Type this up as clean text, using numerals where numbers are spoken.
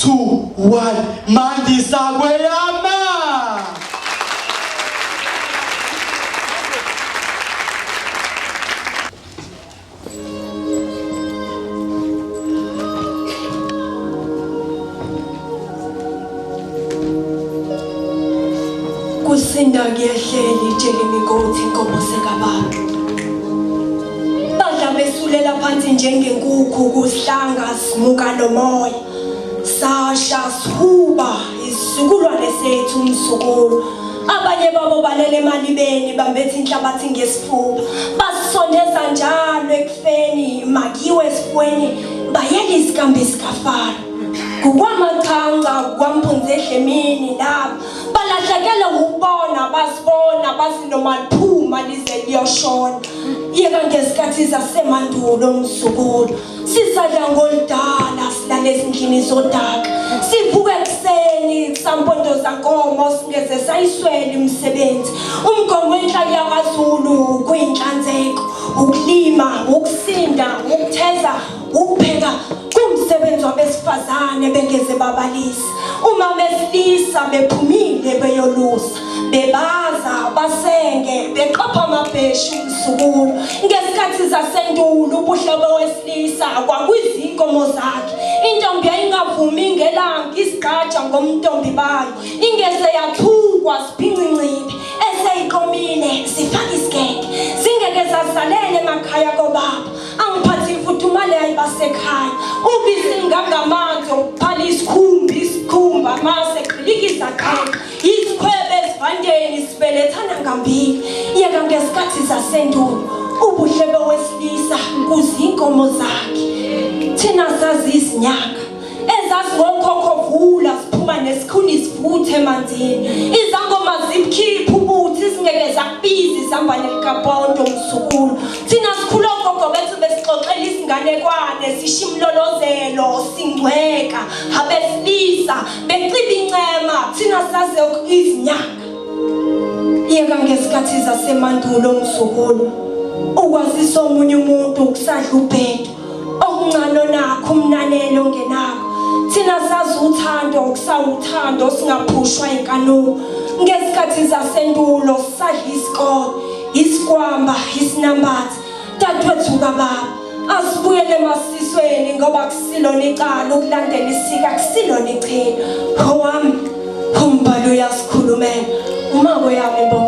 2 1 Mandisa kweyama. Kusinda kuyehleli itshele imigodi inkomo sekababa. Badla besulela phansi njengenkukhu kusihlanga simuka nomoya. Sasha sihuba isizukulwane sethu umzukulu. Abanye babo balele emalibeni bambethe inhlabathi ngesifuba. Basisondeza njalo ekufeni makiwe esifweni bayela izikambi zikaFaro. Kukwamachanca kwampunzi edlemini laba balahlekelwe wukubona basibona bazi noma liphuma lize liyoshona. Yeka ngezikhathi zasemandulo mzukulu. Sisadla ngoludala silale ezindlini zodaka. Sivuke ekuseni kusampondo zankomo singeze sayiswela imisebenzi. Umgomo wenhlali yakwaZulu kuyinhlanzeko, ukulima, ukusinda, ukutheza, ukupheka kumsebenzi wabesifazane bengeze babalisa. Uma besilisa bephumile beyolusa, bebaza, basenge, beqopha amabheshu umzukulu. Ngesikhathi zasendulo ubuhle bowesilisa kwakuyizinkomo zakhe. Intombi yayingavumi ngelanga isigqaja ngomntombi bayo. Ingeze yathukwa siphincincibi eseyiqomile sifaka isigege. Zingeke zazalele emakhaya kobaba. Angiphathi imfudumalo yayibasekhaya. Ubisi ngangamanzi okuphala isikhumba isikhumba mase qhilikiza qheqa. Izikhwebe ezivandeni sibelethana ngambili. Yeka ngesikhathi zasendulo ubuhle bowesilisa kuzinkomo zakhe. Thina sazi izinyanga ezazingokhokho vula siphuma nesikhuni sivuthe emanzini. Izangoma zibukhipha ubuthi zingeke zakubiza izambane likaponto mzukulu. Thina sikhula ogogo bethu besixoxela izinganekwane sisho imlolozelo singcweka abesilisa beciba incema thina saze izinyanga yeka ngesikhathi zasemandulo mzukulu ukwazisa omunye umuntu kusadla ubhedu okuncane onakho umnanelo ongenakho thina sazi uthando kusawuthando singaphushwa inkanuko ngesikhathi zasendulo sadla isikole isikwamba isinambathi Dadewethu kababa, asibuyele emasisweni ngoba kusilona icala ukulandela isiko akusilona ichilo. Owami umbhalo uyasikhulumela. Uma kweyami imbongi.